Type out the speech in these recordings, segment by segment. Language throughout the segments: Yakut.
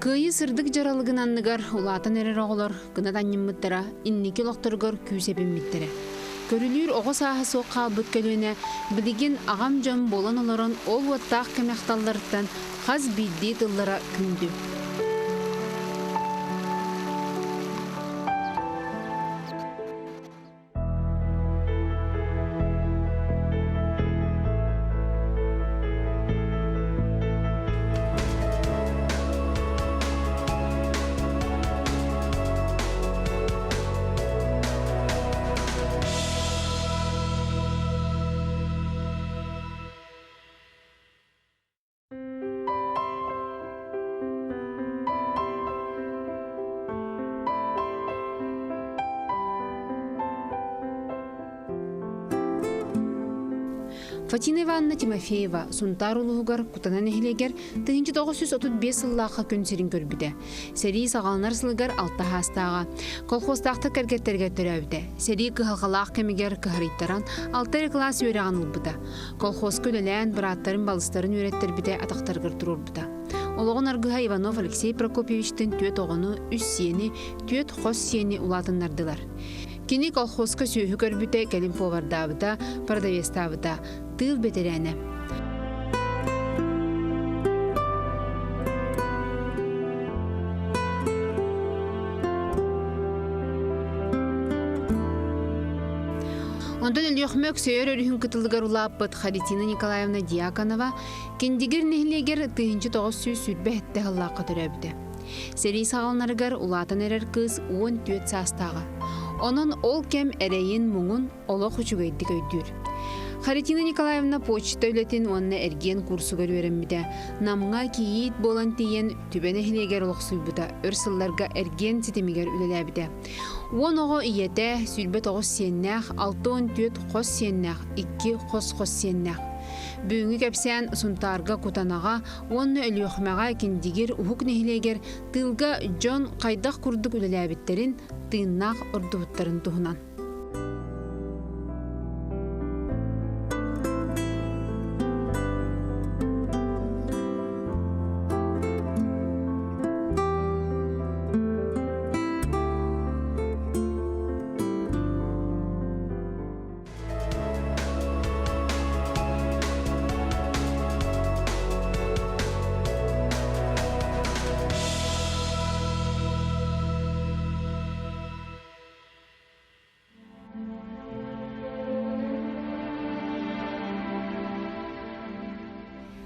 Кыайыы сырдык дьаралыгын анныгар улаатан эрэр оҕолор кынат анньыммыттара, инники олохторугар күүс эбиммиттэрэ. Көрүлүүр оҕо сааһа суох хаалбыт көлүөнэ билигин аҕам дьон буолан олорон ол уоттаах кэми ахталларыттан хас биирдии тыллара күндү. Фатина Ивановна Тимофеева Сунтаар улууһугар Кутана нэһилиэгэр 1935 сыллаахха күн сирин көрбүтэ. Сэрии саҕаланар сылыгар алта саастааҕа. Колхозтаахтар кэргэттэригэр төрөөбүтэ. Сэрии кыһалҕалаах кэмигэр кыһарыйтаран алта эрэ кылаас үөрэҕин ылбыта. Колхозка үлэлээн, бырааттарын балыстарын үөрэттэрбитэ, атахтарыгар туруорбута. Олоҕун аргыһа Иванов Алексей Прокопьевичтыын түөрт оҕону, үс сиэни, түөрт хос сиэни улаатыннардылар. Кини колхозка сүөһү көрбүтэ, кэлин повардаабыта, продавецтаабыта, тыыл бэтэрээнэ. Онтон Өлүөхүмэ Өксөйөр өрүһүн кытылыгар улааппыт Харитина Николаевна Дьяконова Киндигир нэһилиэгэр 1927 сыллаахха төрөөбүтэ. Сэрии саҕаланарыгар улаатан эрэр кыыс 14 саастааҕа. Онон ол кэм эрэйин-муҥун олох үчүгэйдик өйдүүр. Харитина Николаевна почта үлэтин уонна эргиэн курсугар үөрэммитэ. Намҥа кийиит буолан тиийэн Түбэ нэһилиэгэр олохсуйбута, өр сылларга эргиэн ситимигэр үлэлээбитэ. Уон оҕо ийэтэ, 29 сиэннээх, 64 хос сиэннээх, икки хос-хос сиэннээх. Бүгүҥҥү кэпсээн Сунтаарга Кутанаҕа уонна Өлүөхүмэҕэ Киндигир уһук нэһилиэгэр тыылга дьон хайдах курдук үлэлээбиттэрин, тыыннаах ордубуттарын туһунан.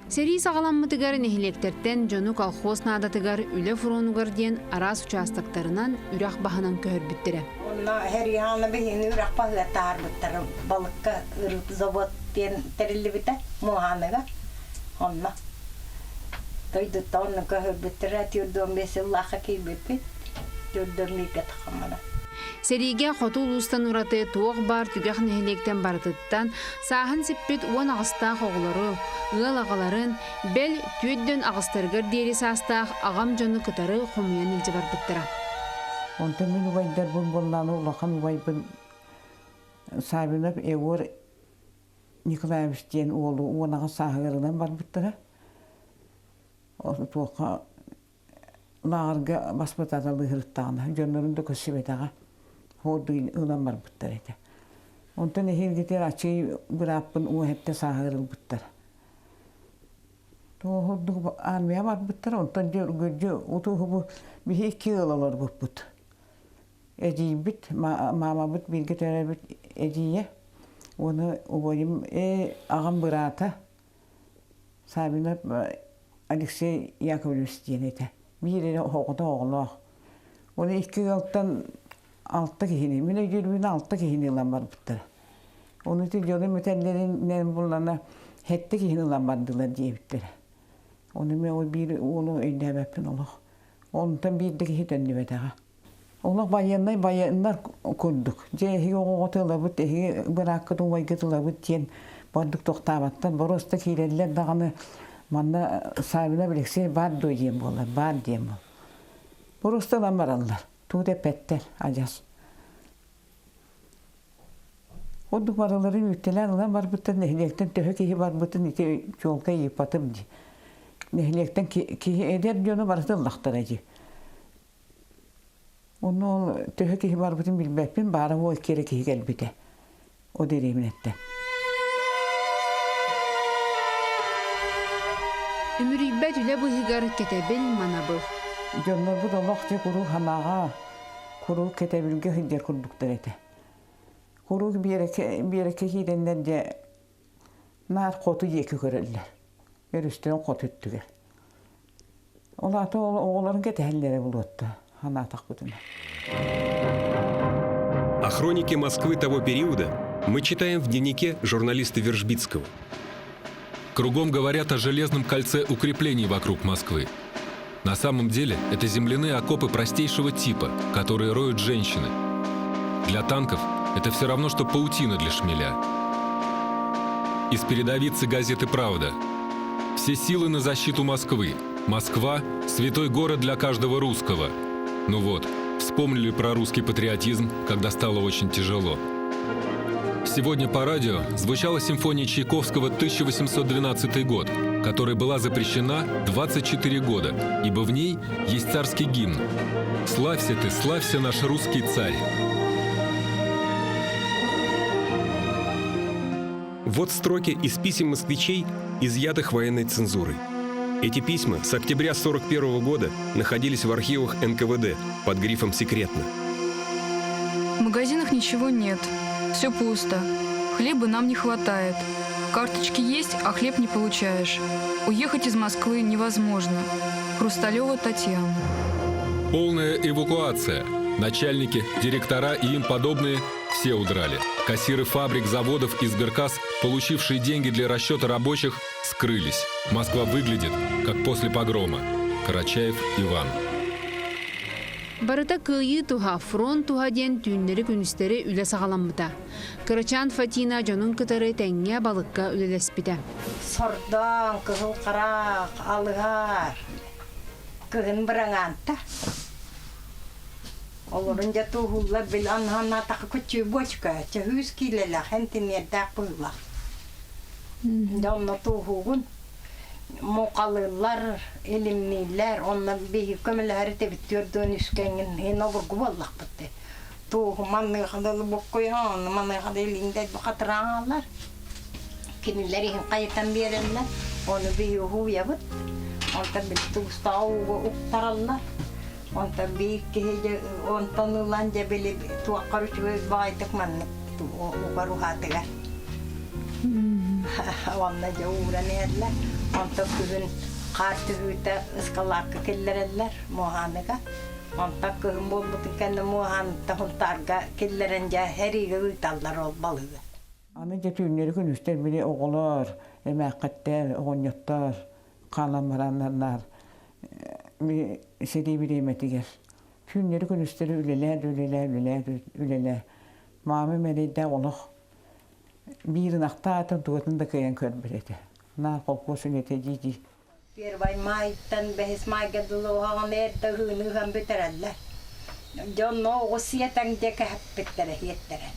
Сэрии саҕаламмытыгар нэһилиэктэртэн дьону колхоз наадатыгар үлэ фронугар диэн араас учаастактарынан үрэх баһынан көһөрбүттэрэ. Онно Херияна биһини үрэх баһыгар таһаарбыттар балыкка завод диэн тэриллибитэ Муоһааныга. Онно дойдуттан онно көһөрбүттэрэ түөрт биэс сыллаахха киирбиппит. Түөрт бииргэ тахаммана. Сэриигэ хоту улуустан ураты туох баар түгэх нэһилиэктэн барытыттан сааһын сиппит уон аҕыстаах оҕолору, ыал аҕаларын, бэл, түөрт аҕыстарыгар диэри саастаах аҕам дьону кытары хомуйан илдьэ барбыттара. Онтон мин убайдарбын буоллааны улахан убайбын Савинов Егор Николаевич диэн уолу уон аҕыс сааһыгар ылан барбыттара. Туохха лааҕырга баспытааталыы сырыттаҕына дьоннорун да көрсүбэтэҕэ хоордуй ылан барбыттар этэ онтон эһиилгитигэр аччыгый бырааппын уоһэттэ сааһыгар ылбыттар туоһурдук армия барбыттар онтон дьэ үргүлдьү утуһубу биһи икки ыал олорбуппут эдьиийбит маамабыт бииргэ төрөөбүт эдьиийэ уонна убайым ээ аҕам быраата Савинов Алексей Яковлевич диэн этэ. Биир эрэ оҕото оҕолоох. Оны икки ыалтан алта киһини, мин өйдүүрбүн алта киһини ылан барбыттара. Ону ити дьонум этэллэринэн буллана сэттэ киһини ылан бардылар диэбиттэрэ. Ону мен ол биир уолу өйдөөбөппүн олох. Онтон биир да киһи төннүбэтэҕэ. Олох байыаннай байыаннар курдук. Дьэ эһиги оҕоҕо ылабыт, эһиги бырааккыт убайгыт ылабыт диэн бардык тохтаабаттар. Боруоста киирэллэр даҕаны манна Савинов Алексей баар дуо диэн буолар, баар диэн буолар. Боруоста ылан бараллар. Тугу да эппэттэр адьас. Ордук барыларын үүттэлээн ылан барбыттар нэһилиэктэн төһө киһи барбытын ити чуолкай ыйыппатым дии. Нэһилиэктэн киһи эдэр дьону барыта ыллахтара дии. Онно ол төһө киһи барбытын билбэппин, баара уол киэрэ киһи кэлбитэ. О дэриэбинэттэн. Үмүрүйбэт үлэ быыһыгар кэтэбил манабыл. Дьоннорбут олох дьэ куруук санааҕа, куруук кэтэбилгэ сылдьар курдуктар этэ. Куруук биэрэкэ, биэрэкэ киирэннэр дьэ наар хоту диэки көрөллөр. Өрүстэрин хоту өттүгэр. Ол аата ол оҕолорун кэтэһэллэрэ булуотта, санаатахпытына. О хронике Москвы того периода мы читаем в дневнике журналиста Вержбицкого. Кругом говорят о железном кольце укреплений вокруг Москвы. На самом деле это земляные окопы простейшего типа, которые роют женщины. Для танков это все равно, что паутина для шмеля. Из передовицы газеты «Правда». Все силы на защиту Москвы. Москва – святой город для каждого русского. Ну вот, вспомнили про русский патриотизм, когда стало очень тяжело. Сегодня по радио звучала симфония Чайковского 1812 год, которая была запрещена 24 года, ибо в ней есть царский гимн. «Славься ты, славься наш русский царь». Вот строки из писем москвичей, изъятых военной цензурой. Эти письма с октября 1941 года находились в архивах НКВД под грифом «Секретно». В магазинах ничего нет. Все пусто. Хлеба нам не хватает. Карточки есть, а хлеб не получаешь. Уехать из Москвы невозможно. Хрусталева Татьяна. Полная эвакуация. Начальники, директора и им подобные все удрали. Кассиры фабрик, заводов и сберкасс, получившие деньги для расчета рабочих, скрылись. Москва выглядит, как после погрома. Карачаев Иван. Барыта кыайыы туһа, фронт туһа диэн түүннэри-күнүстэри үлэ саҕаламмыта. Кырачаан Фатина дьонун кытары тэҥҥэ балыкка үлэлэспитэ. Сордоон, кыһыл хараах, алыһар, кыһын быраҥаанта. Олорун дьэ тууһуллар бил анһанаатахха күччүү бочка, чөһүүс киилэлээх, энтиниэрдээх быһыылаах. Дьэ онно тууһуугун муҥхалыыллар, илимнииллэр, онно биһиги көмөлөһөр этибит түөрт үскэҥҥин иһин обургу буоллахпыт дии. Тууһу маныаха дылы буккуйан, маныаха да илииҥ хатырааллар. Кинилэр иһин хайытан биэрэллэр, ону биһиги уһуйабыт. Онтон били туустаах ууга уктараллар. Онтон биир киһи дьэ онтон ылан дьэ били туоххар үчүгэй баҕайытык маннык угар уһаатыгар. Онно дьэ ууран иһэллэр. Онтон күһүн хаар түһүүтэ ыскалаакка киллэрэллэр муоһааныга. Онтон кыһын буолбутун кэннэ муоһааныттан Сунтаарга киллэрэн дьэ сэриигэ ыыталлар ол балыгы. Аны дьэ түүннэри күнүстэр били оҕолор, эмээххиттэр, оҕонньоттор хаалан бараннар сэрии бириэмэтигэр түүннэри күнүстэри үлэлээ үлэлээ үлэлээ үлэлээ маамам эрэйдээх олох биир ынахтаатын тугатын да кыайан көрбөт этэ наар холкуос үлэтэ дии дии Первай маайтан бэһис маайга дылы уһаҕан эрдэ ыһыыны ыһан бүтэрэллэр. Дьонно оҕус сиэтэн дьэ кэһэппиттэрэ сиэттэрэ.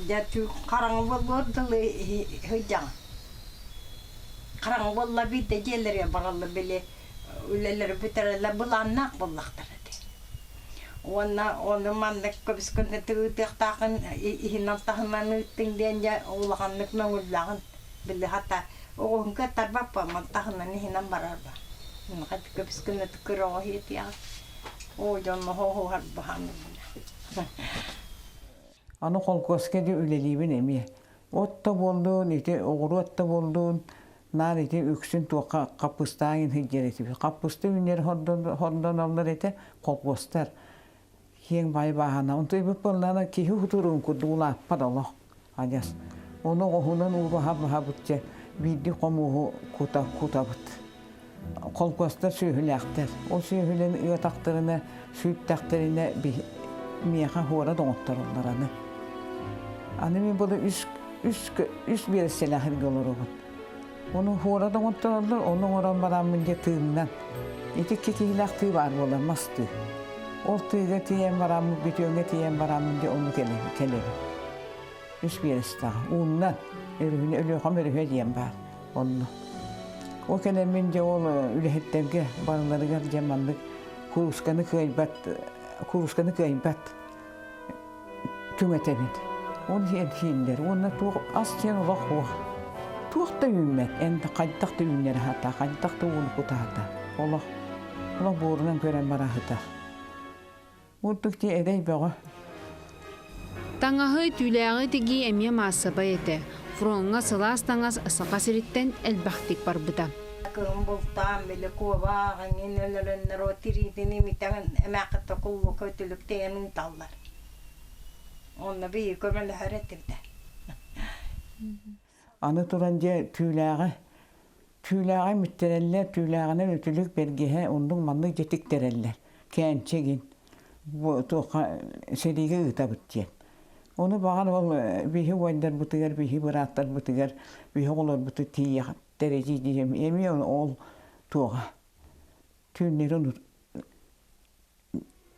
Дьэ хараҥа буолуор дылы сылдьаҕын. Хараҥа буолла биирдэ дьиэлэригэр бараллар били үлэлэри бүтэрэллэр былааннаах буоллахтара дии. Уонна ону маннык көбүс-көнө ыытыахтааххын иһинэн-таһынан ыыттыҥ диэн дьэ улаханнык мөҥүллэҕин. Били хата оҕуһун кыаттарбаппа таһынан иһинэн барар ба. Көбүс гына кыра оҕо иэтиэҕэ. Оо дьонно хоһуһар баһаан Аны холкуоска дии үлэлиибин эмиэ. От да буоллун, ити оҕуруот да буоллун, наар ити үксүн туохха хаппыстаан сылдьар этибит. Хаппыста үүнэр хордоноллор этэ холкуостар. Киэҥ баай бааһына. Онтон ибит буоллаҕына киһи хутуруун курдук улааппат олох адьас. Ону оҕуһунан уураһа баһабыт дьэ биирдии хомуоһу кута кутабыт. Холкуостар сүөһүлээхтэр. Ол сүөһүлэрин ыатахтарына, сүүртэхтэринэ миэхэ хуора доҕоттороллор аны. Аны мин була үс, үс, үс биэрэстэлээх сиргэ олоробун. Ону хуора доҕоттороллор, ону оҥорон бараммын дьэ тыыннан. Ити икки киһилээх тыы баар буолар, мас тыы. Ол тыыга тиийэн бараммын, бүтүөҥҥэ тиийэн бараммын дьэ ону кэлэбин. Үс биэрэстэҕэ. Ууннан, өрүһүнэ, Өлүөхүм өрүһэ диэн баар. Онно. Ол кэлэммин дьэ ол үлэһиттэргэ барыларыгар дьэ маннык куруусканы кыайбат куруусканы кыайбат түҥэтэбит. Ол иһин уонна туох ас диэн олох суох. Туох да үүммэт. Эн хайдах да үүннэрэ сатаа, хайдах да ууну кутаата. Олох олох буорунан көрөн бара сытар. Урдук дии эрэй бөҕө. Таҥаһы, түүлээҕи тигии эмиэ маассабай этэ. Фроҥҥа сылаас таҥас Саха сириттэн элбэхтик барбыта. Кыһын бултаан, били куобах, эҥин өлөрөннөр о тириитин имитэн эмээххиттэ куллука үтүлүк тэйэн ыыталлар. Онно биһиги көмөлөһөр этибит. Аны туран дьэ түүлээҕи түүлээҕи мүттэрэллэр, түүлээҕинэн үтүлүк бэргэһэ оннук маннык дьэ тиктэрэллэр. Кээнчэгин бу туохха сэриигэ ыытабыт диэн. Ону баҕар ол биһи убайдарбытыгар, биһи бырааттарбытыгар, биһи оҕолорбутугар тиийиэхтэрэ дии эмиэ ол туоҕа түүннэри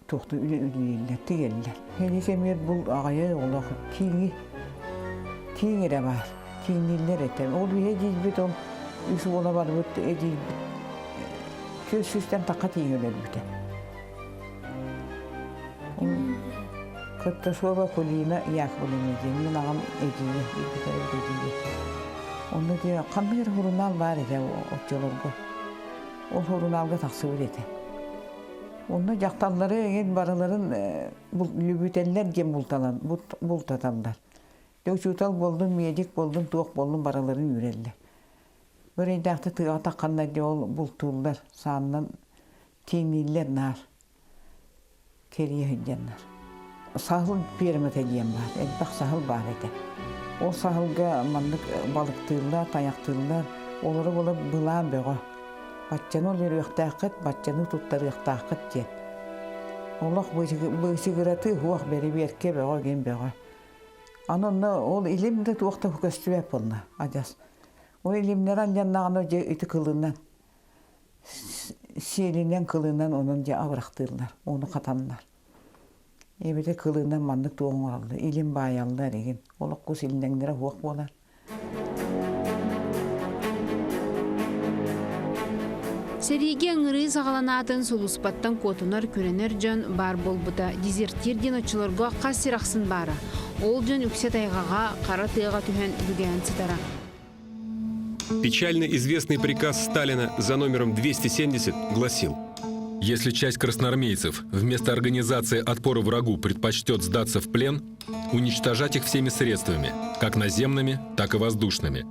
туохтан үлэлииллэр, тигэллэр. Кини кэмигэр бул аҕайа олох тииҥи тииҥ эрэ баар, тииҥнииллэр этэ. Ол үһэ диирбит ол үс уола барбыт эдьиийбит түөрт сүүстэн тахха тииҥ өлөрбүтэ. Кыттасова Кулина Яковлевна диэн мин аҕам эдьиийэ, бииргэ эдьиийэ. Онно диэ ханнык эрэ сурунаал баар этэ оччолорго. Ол сурунаалга тахсыбыт этэ. Онно дьахталлары эҥин барыларын лүбүтэллэр диэн булталан бултаталлар. Дьэ учуутал буоллун, медик буоллун, туох буоллун барыларын үүрэллэр. Бөрөйдөөхтө тыаҕа тахханнар дьэ ол бултууллар, сааннан тииҥнииллэр наар. Кэрийэ сылдьаннар. Саһыл пиэрмэтэ диэн баар, элбэх саһыл баар этэ. Ол саһылга маннык балыктыыллар, тайахтыыллар, олору була былаан бөҕө. Баччаны өлөрүөхтээххит, баччаны туттарыахтааххыт диэн. Олох быычыгыратыы суох бэрэбиэркэ бөҕө диэн бөҕө. Аны онно ол илим да туох да көстүбэт буолла адьас. Ол илимнэр анньаннаҕына дьэ ити кылынан сиэлинэн кылынан онон дьэ абырахтыыллар, ону хатаннар. Эбэтэр кылынан маннык туох оҥороллор, илим баайаллар игин. Олох кус илинэҥнэрэ суох буолар. Сэриигэ ыҥырыы саҕаланаатын сулууспаттан куотунар, күрэнэр дьон баар буолбута. Дезертир диэн оччолорго хас сир ахсын баара. Ол дьон үксэ тайҕаҕа, хара тыаҕа түһэн бүгээн сытара. Печально известный приказ Сталина за номером 270 гласил Если часть красноармейцев вместо организации отпора врагу предпочтет сдаться в плен, уничтожать их всеми средствами, как наземными, так и воздушными,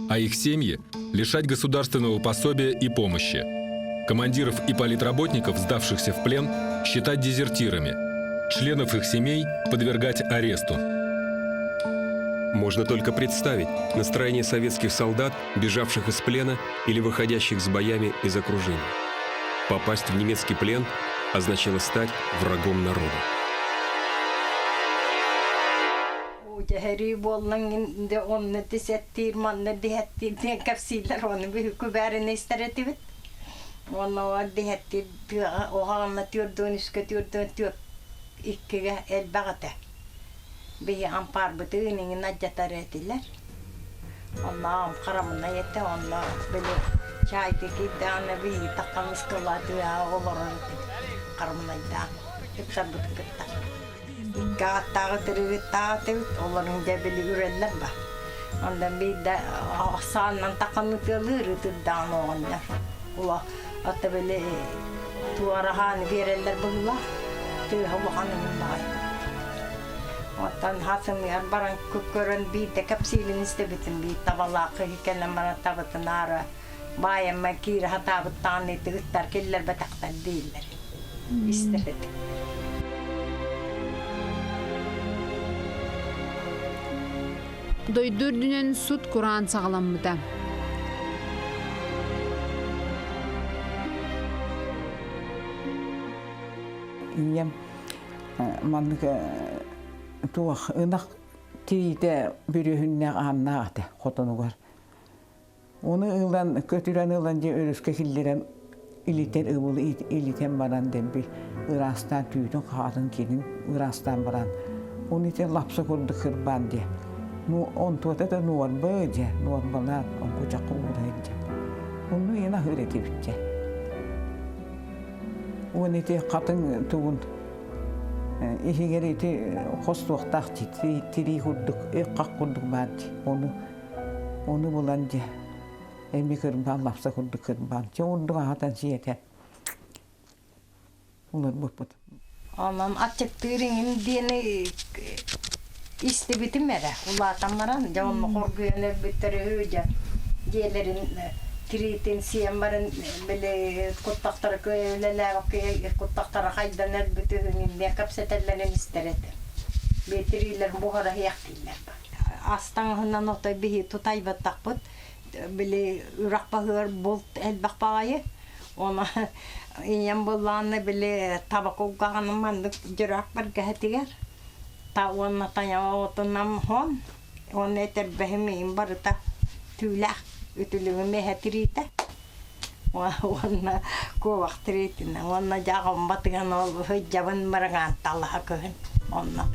а их семьи лишать государственного пособия и помощи. Командиров и политработников, сдавшихся в плен, считать дезертирами, членов их семей подвергать аресту. Можно только представить настроение советских солдат, бежавших из плена или выходящих с боями из окружения. Попасть в немецкий плен означало стать врагом народа. Дьэһэрии буоллаҥ де онно дисэттиир, манна диһэттиир диэн кэпсииллэр, ону биһикки бээрин истэр этибит. Уонна ол диһэттиир тыаҕа оҕаҕына түөрдүөн үскэ түөрдүөн түөрт иккигэ элбэх этэ. Биһи ампаарбытын иҥин алдьатар этилэр. Онно харамынай этэ, онно били чаайга киирдэҕинэ биһиги таххамыскалаа тыаҕа олорор этибит харамынайдаах ыпсарбытын кытта. Икки ааттааҕы тырыгыттаах этибит, олорун дьэ били үрэллэр ба. Онно биирдэ сааннан таххан ытыалыыр ытырдаан оҕонньор. Ула ата били туораһаан биэрэллэр быһыылаах. Тыаһа улахан иһин баҕай. Оттон хасыныгар баран көрөн биирдэ кэпсиирин истэбитин биир табалаах киһи кэлэн баран табытын аара баайаммар киирэ сатаабыттаҕын ити ыттар киллэрбэтэхтэр дииллэр. Истэр этим. Дойду үрдүнэн сут кураан саҕаламмыта. Ийэм маннык туох ынах тириитэ бүрүөһүннээх ааннаах этэ хотонугар. Ону ылан, көтүрэн ылан дьэ өрүскэ киллэрэн илитэн ыбылы илитэн баран дэлби ыраастаан түүтүн хаатын кирин ыраастаан баран оны ити лапса курдук кырбаан диэ. Ну, онтуота да нуорба дьэ, нуорбалаан оҥкучахха уура сылдьар. Онну ийэн аһыыр этибит дьэ. Уон ити хатыҥ тугун иһигэр ити хос туохтаах тирии курдук, хах курдук баар дии. Ону ону булан дьэ эми кырбаан лапса курдук кырбаан чэ ордук аһатан сиэтэ олорбуппут. Онон аччыктыыр иҥин диэни истибитим эрэ. Улаатан баран, дьэ онно хоргуйан өлбүттэр үһү дьэ. Дьиэлэрин тириитин сиэн баран били куттахтара үлэлээбэккэ куттахтара хайдан өлбүт үһүн диэн кэпсэтэллэрин истэр этим. Били тириилэрин буһара иһиэхтииллэр. Ас таҥаһынан отой биһи тутайбатахпыт. Били үрэх баһыгар булт элбэх баҕайы. Ону ийэм былааны били таба кулгааҕынан маннык дьүрэх бэргэһэтигэр та уонна тайаҕа отунан хон уонна этэрбэһим иһин барыта түүлээх үтүлүгүм эһэ тириитэ уонна куобах тириитинэн уонна дьаҕым батыган ол сылдьабын мырыҥаан талаһа кыһын онно.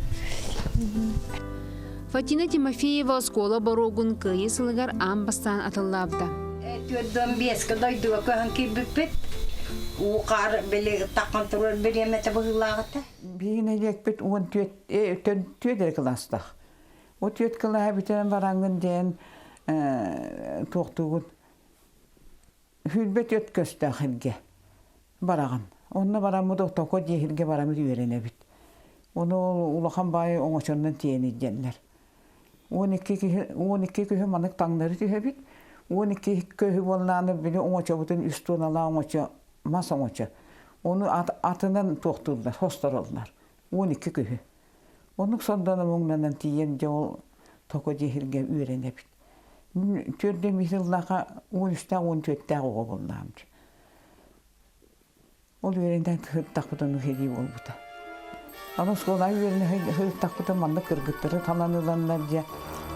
Фатина Тимофеева оскуола боруогун Кыайыы сылыгар аан бастаан атыллаабыта. 45-кэ дойдуга көһөн киирбиппит. Уу хаар били таххан турар бириэмэтэ быһыылааҕыта. Биһиги нэһилиэкпит 14 эрэ кылаастаах. О түөрт кылааһы бүтэрэн бараҥҥын диэн туохтуугун 24 көстөөх сиргэ бараҕын. Онно бараммыт отоко диэ сиргэ бараммыт үөрэнэбит. Ону ол улахан баайы оҥочоннон тиэйэн илдьэллэр. 12 киһи 12 күһү маннык таҥнары түһэбит. 12 көһү буоллааны били оҥочобутун үс туоналаах оҥочо мас оҥочо. Ону атынан туохтууллар, хостороллор. 12 күһү. Оннук сордоно муҥнанан тиийэн дьэ ол токо дьиэ сиргэ үөрэнэбит. Төрдүм сыллааха 13-тээх 14-тээх оҕо буоллаҕым. Ол үөрэнэн сырыттахпытын сэрии буолбута. Аны оскуолаҕа үөрэнэ сырыттахпытын манна кыргыттары талан ыланнар дьэ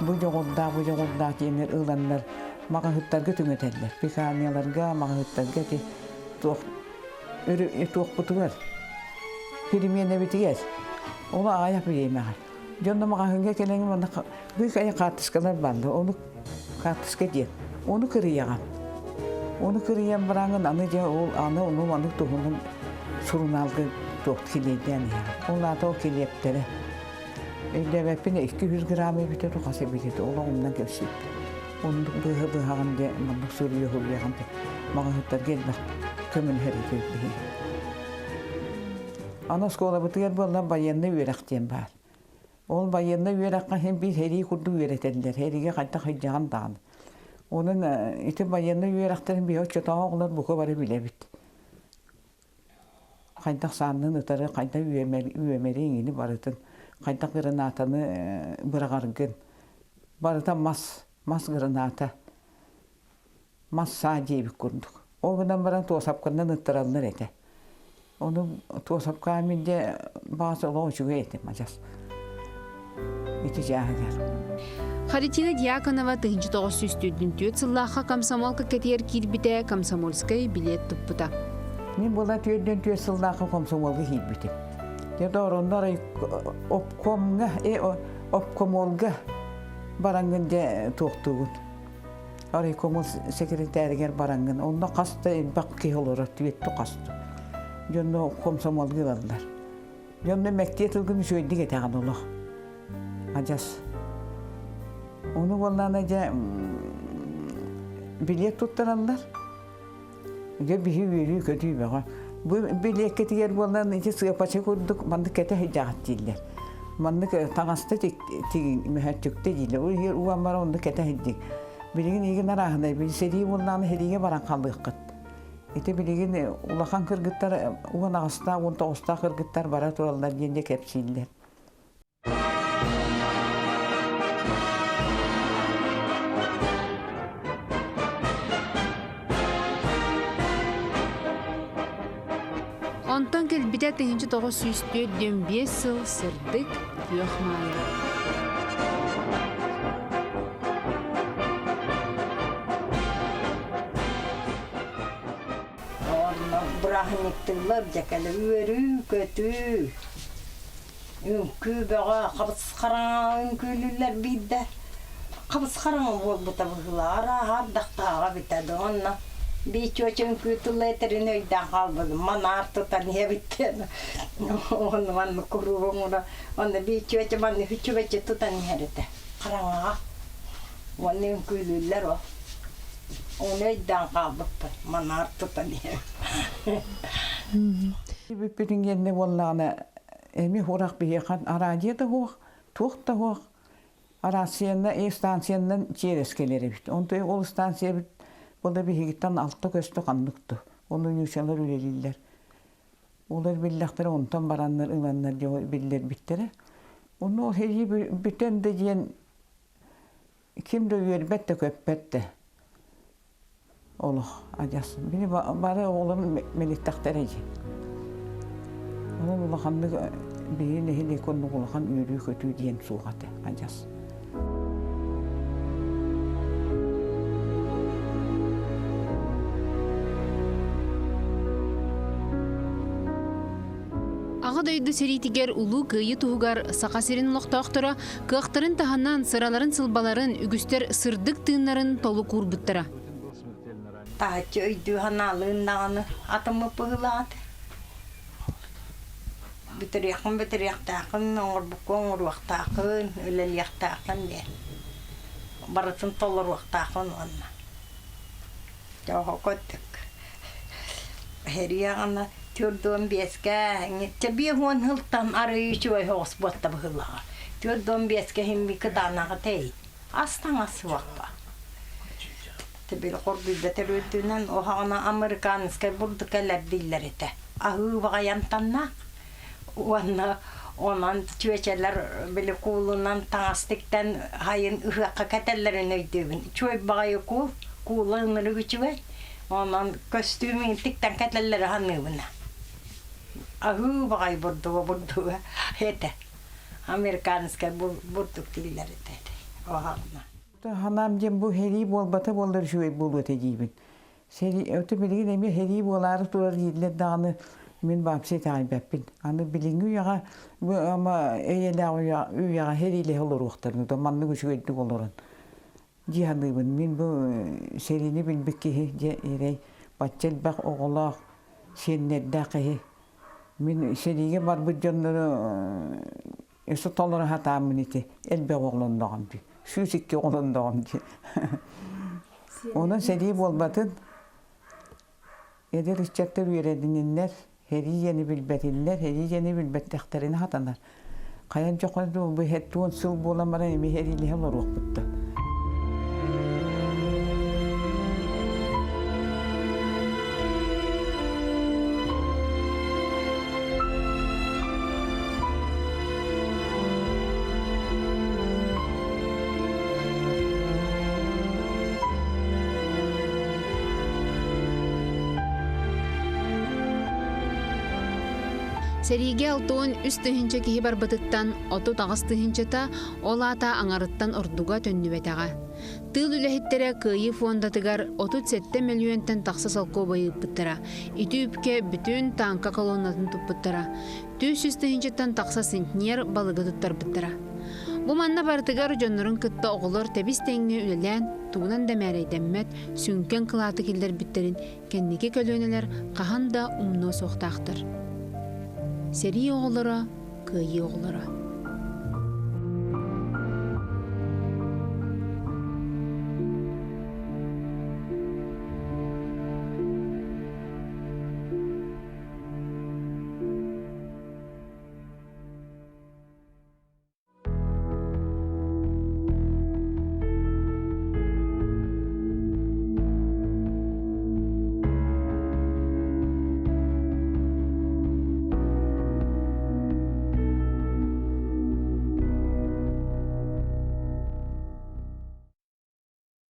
бу дьоҕурдаах, бу дьоҕурдаах диэннэр ыланнар маҕаһыттарга түҥэтэллэр. Пекарняларга, маҕаһыттарга ити туох туохпутугар переменэбитигэр ол аҕыйах бириэмэҕэ дьонно маҕаһыыҥҥа кэлэн манна быыкайа хаартыскалар бааллар ону хаартыска диэн ону кырыйаҕын ону кырыйан бараҥын аны дьэ ол аны ону маннык туһунан сурунаалга туох килиэйдээн иһэҕин ол аата ол килиэптэрэ өйдөөбөппүн 200 грамм эбитэ хас эбитэ ол оҕумнан кэпсиэппин Оннук быыһы быһаҕын диэн маннык суруйа суруйаҕын диэн маҕаһыыттарга элбэх көмөлөһөр этибит биһиги. Аны оскуолабытыгар буолла байыаннай үөрэх диэн баар. Ол байыаннай үөрэххэ син биир сэрии курдук үөрэтэллэр. Сэриигэ хайдах сылдьаҕын даҕаны. Онон ити байыаннай үөрэхтэрин биһи оччотооҕу оҕолор бука бары билэбит. Хайдах сааннын ытары, хайдах үөмэри иҥини барытын, хайдах гранаатаны быраҕаргын. Барыта мас, мас граната, мас саа диэбит курдук. Ол гынан баран туосапканан ыттараллар этэ. Ону туосапкаҕа мин дьэ баҕас олох үчүгэй этим адьас. Ити чааһыгар. Харитина Дьяконова 1944 сыллаахха комсомолка кэтиэр киирбитэ, комсомольскай билет туппута. Мин була түөрдөн түөрт сыллаахха комсомолга киирбитим. Дьэ доороннор обкомҥа, обкомолга бараҥҥын дьэ туохтуугун. Райкомол секретаригар бараҥҥын, онно хас да элбэх киһи олорор, түөттү хасту. Дьонно комсомолга ылаллар. Дьонно мэктиэ тылгын үчүгэйдик этэҕин олох. Адьас. Ону буоллаана дьэ билиэт туттараллар. Дьэ биһи үөрүү-көтүү бөҕө. Бу билиэккитигэр буоллан ити сыапача курдук маннык кэтэ сылдьаҕыт дииллэр. Маннык таҥаста мөһөөччүктэ дииллэр. Ол иһигэр уон бара оннук кэтэ сылдьыҥ. Билигин игин арааһынай сэрии буоллаҕына сэриигэ баран хаалыаххыт. Ити билигин улахан кыргыттар 18-таах, 19-таах кыргыттар бара тураллар диэн дьэ кэпсииллэр. Онтон кэлбитэ 1945 сыл сырдык күөх маайа. Онно бырааһынньыктыыллар дьэ кэлэ үөрүү-көтүү. Үҥкүү бөҕө хабыс-хараҥа үҥкүүлүүллэр биирдэ. Хабыс-хараҥа буолбута быһыылаах, арааһа ардахтааҕа эбитэ дуу. Онно биир чүөчэ үҥкүү тылла этэрин өйдөөн хаалбытым. Манаар тутан иһэбит диэн. Онно маннык куруук оҥоро. Онно биир чүөчэ манна үчүгэйчэ тутан иһэр этэ. Хараҥаҕа. Уонна үҥкүүлүүллэр ол. Ону өйдөөн хаалбыппын. Манаар тутан иһэр. Бүппүтүн кэннэ буоллаҕына эми урах биһиэхэ араадьыйа да суох, туох да суох. Арассыйанна станцияннан чиэрэс кэлэр эбит. Онтон ол станциябыт була биһигиттэн алта көстө ханныкту. Ону ньуучалар үлэлииллэр. Олор биллэхтэрэ онтон бараннар ыланнар дьэ биллэрбиттэрэ. Ону сэрии бүтэн да диэн ким да үөрбэт да көппөт да. Олох адьас. Били бары оҕолорум мэлиттэхтэрэ дии. Онон улаханнык биһи нэһилиэк оннук улахан үөрүү-көтүү диэн суох этэ адьас. Аҕа дойду сэриитигэр Улуу Кыайыы туһугар Саха сирин олохтоохторо кыахтарын таһынан, сыраларын-сылбаларын, үгүстэр сырдык тыыннарын толук уурбуттара. Таһыччы өйдүү санаалыын даҕаны атыммыт быһыылаах этэ. Бүтэриэххин бүтэриэхтээххин, оҥорбукка оҥоруохтааххын, үлэлиэхтээххин диэн. Барытын толоруохтааххын уонна. Дьэ оһо көрдүк. Сэрии аҕана 45-кэ чэ 50 сылтан арыый үчүгэй соҕус буолта быһыылааҕа. 45-кэ иһин кытаанаҕа тэй. Ас таҥас суохпа. Били хоргуйбатар үрдүнэн оһоҕуна американскай бурдук кэлэр дииллэр этэ. Аһыы баҕайантаннаах уонна онон чүөчэлэр били куулунан таҥас тиктэн хайын ыһыахха кэтэллэрин өйдүүбүн. Үчүгэй баҕайы куул, куула ынырык үчүгэй. Онон көстүүм тиктэн кэтэллэри саныыбын. Аһыы баҕайы бурдуга бурдуга этэ. Американскай бурдук дииллэр этэ. Оһоҕуна. Ханаам диэн бу сэрии буолбата буоллар үчүгэй буолуо этэ диибин. Сэрии өтө билигин эмиэ сэрии буолаары турар дииллэр даҕаны мин вообще итэҕэйбэппин. Аны билиҥҥи үйэҕэ бу ама эйэлээх үйэҕэ сэриилэһэ олоруохтарын да маннык үчүгэйдик олорон дии саныыбын. Мин бу сэриини билбит киһи дьэ эрэй бачча элбэх оҕолоох сиэннэрдээх киһи мин сэриигэ барбыт дьоннору Өссө толоро сатааммын ити элбэх оҕолонноҕум дии. 102 оҕолонноҕум дии. Онон сэрии буолбатын эдэр ыччаттар үөрэниннэр, сэрии диэни билбэтиннэр, сэрии диэни билбэттэхтэринэ сатанар. Хайан дьохон бу 70 сыл буолан баран эмиэ сэриилэһэ олоруохпут да. Сэриигэ 63 тыһыынча киһи барбытыттан 38 тыһыынчата, ол аата аҥарыттан ордуга төннүбэтэҕэ. Тыыл үлэһиттэрэ Кыайыы фондатыгар 37 мөлүйүөнтэн тахса солкуобайы ыыппыттара. Ити үпкэ бүтүн тааҥка колоннатын туппуттара. 400 тыһыынчаттан тахса центнер балыгы туттарбыттара. Бу манна барытыгар дьоннорун кытта оҕолор тэбис-тэҥҥэ үлэлээн, тугунан да мээрэйдэммэт сүҥкэн кылааты киллэрбиттэрин кэнники көлүөнэлэр хаһан да умнуо суохтаахтар. Сэрии оҕолоро, кыайыы оҕолоро.